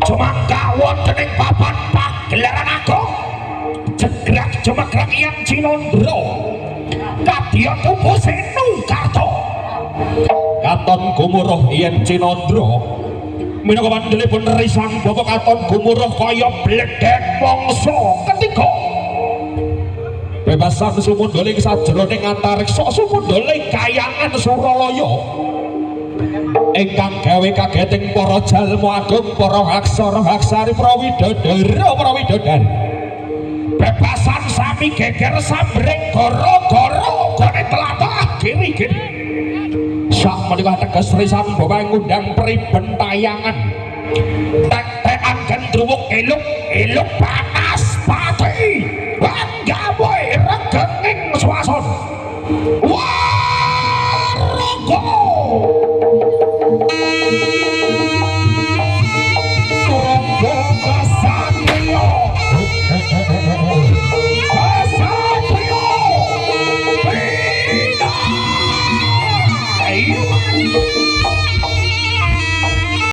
Jumangga wonten ing papan pagelaran agung jegrak jemegrak yen Cinandra kadya tubuh Senu Karto katon gumuruh yen Cinandra minangka pandelipun risang bapa katon gumuruh kaya bledek mangsa ketiga bebasan sumundhuling sajroning antariksa sumundhuling kayangan Suralaya ingkang gawe kageting para jalma agung para aksara aksari para widodara para widodari bebasan sami geger sambreng gara-gara gone tlatah giri-giri sak menika teges risang bapak ngundang priben tayangan tek-tekan gendruwuk eluk eluk panas pati gawe regenging swasana. Wah.